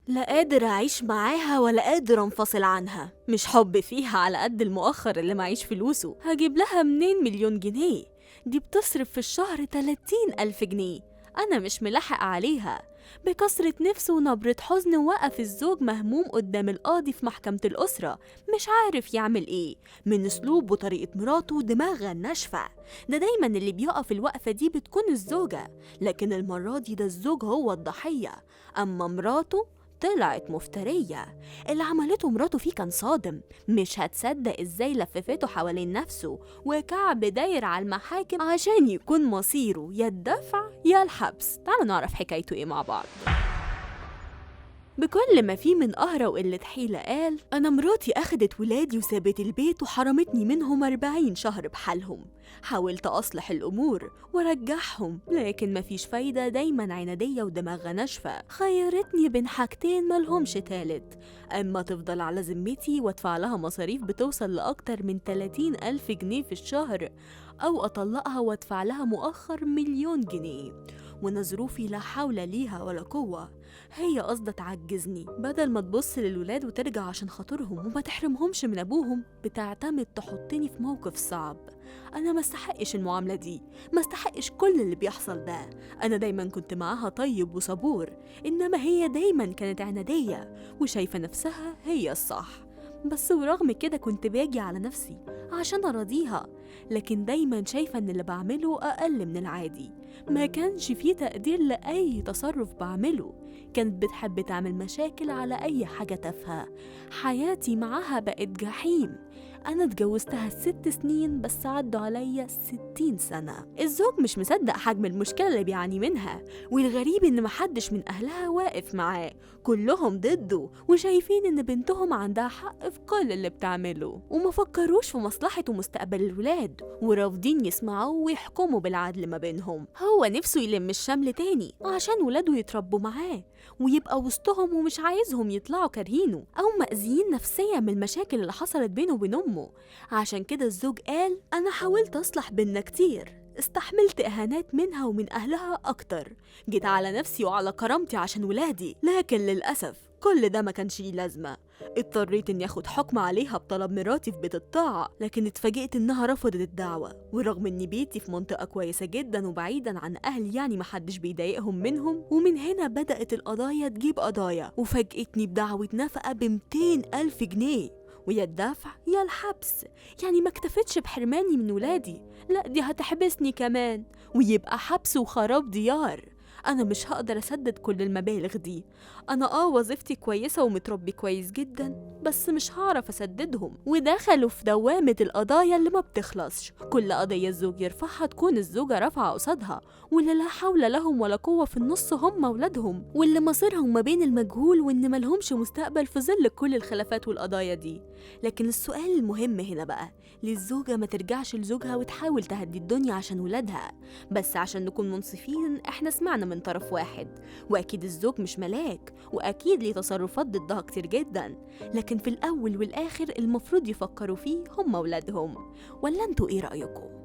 لا قادر أعيش معاها ولا قادر أنفصل عنها، مش حب فيها على قد المؤخر اللي معيش فلوسه، هجيب لها منين مليون جنيه؟ دي بتصرف في الشهر 30,000 جنيه، أنا مش ملاحق عليها. بكسرة نفسه ونبرة حزن وقف الزوج مهموم قدام القاضي في محكمة الأسرة، مش عارف يعمل إيه من أسلوب وطريقة مراته ودماغها الناشفة. ده دايما اللي بيقف الوقفة دي بتكون الزوجة، لكن المرة دي ده الزوج هو الضحية، أما مراته طلعت مفترية. اللي عملته مراته فيه كان صادم، مش هتصدق ازاي لففته حوالين نفسه وكعب داير على المحاكم عشان يكون مصيره يا الدفع يا الحبس. تعالوا نعرف حكايته ايه مع بعض. بكل ما فيه من قهرة وقلة حيلة قال: أنا مراتي أخدت ولادي وسابت البيت وحرمتني منهم 40 شهر بحالهم. حاولت أصلح الأمور وأرجعهم لكن مفيش فايدة، دايما عنادية ودماغها ناشفة. خيرتني بين حاجتين ملهمش تالت، أما تفضل على ذمتي وأدفع لها مصاريف بتوصل لأكتر من 30,000 جنيه في الشهر، أو أطلقها وأدفع لها مؤخر 1,000,000 جنيه. وأنا ظروفي لا حول ليها ولا قوة، هي قصدها تعجزني. بدل ما تبص للولاد وترجع عشان خاطرهم وما تحرمهمش من أبوهم، بتعتمد تحطني في موقف صعب. أنا ما استحقش المعاملة دي، ما استحقش كل اللي بيحصل ده. أنا دايما كنت معاها طيب وصبور، إنما هي دايما كانت عنادية وشايفة نفسها هي الصح. بس ورغم كده كنت باجي على نفسي عشان أراضيها، لكن دايما شايفة إن اللي بعمله أقل من العادي، ما كانش فيه تقدير لأي تصرف بعمله. كانت بتحب تعمل مشاكل على أي حاجة تافهة. حياتي معاها بقت جحيم. أنا اتجوزتها 6 سنين بس عدوا عليا 60 سنة. الزوج مش مصدق حجم المشكلة اللي بيعاني منها، والغريب إن محدش من أهلها واقف معاه، كلهم ضده وشايفين إن بنتهم عندها حق في كل اللي بتعمله، وما فكروش في مصلحة ومستقبل الولاد، ورافضين يسمعوا ويحكموا بالعدل ما بينهم. هو نفسه يلم الشمل تاني عشان ولاده يتربوا معاه ويبقى وسطهم، ومش عايزهم يطلعوا كارهينه أو مأذيين نفسيا من المشاكل اللي حصلت بينه وبين أمه. عشان كده الزوج قال: أنا حاولت أصلح بينا كتير، استحملت إهانات منها ومن أهلها أكتر، جيت على نفسي وعلى كرامتي عشان ولادي، لكن للأسف كل ده ما كانش ليه لازمة. اضطريت إني أخد حكم عليها بطلب مراتي في بيت الطاعة، لكن اتفاجئت إنها رفضت الدعوة. ورغم إن بيتي في منطقة كويسة جدا وبعيدا عن أهلي، يعني محدش بيضايقهم منهم، ومن هنا بدأت القضايا تجيب قضايا، وفاجئتني بدعوة نفقة ب200,000 جنيه، ويا الدفع يا الحبس. يعني ما اكتفتش بحرماني من ولادي، لا دي هتحبسني كمان ويبقى حبس وخراب ديار. أنا مش هقدر أسدد كل المبالغ دي. أنا وظيفتي كويسة ومتربي كويس جدا، بس مش هعرف أسددهم. ودخلوا في دوامة القضايا اللي ما بتخلصش، كل قضية الزوج يرفعها تكون الزوجة رافعة قصادها، واللي لا حول لهم ولا قوة في النص هم ولادهم، واللي مصيرهم ما بين المجهول وإن ملهمش مستقبل في ظل كل الخلافات والقضايا دي. لكن السؤال المهم هنا بقى، ليه الزوجة ما ترجعش لزوجها وتحاول تهدي الدنيا عشان ولادها؟ بس عشان نكون منصفين، احنا سمعنا من طرف واحد، وأكيد الزوج مش ملاك، وأكيد ليه تصرفات ضدها كتير جدا، لكن في الأول والآخر المفروض يفكروا فيه هم ولادهم. ولا انتوا ايه رأيكم؟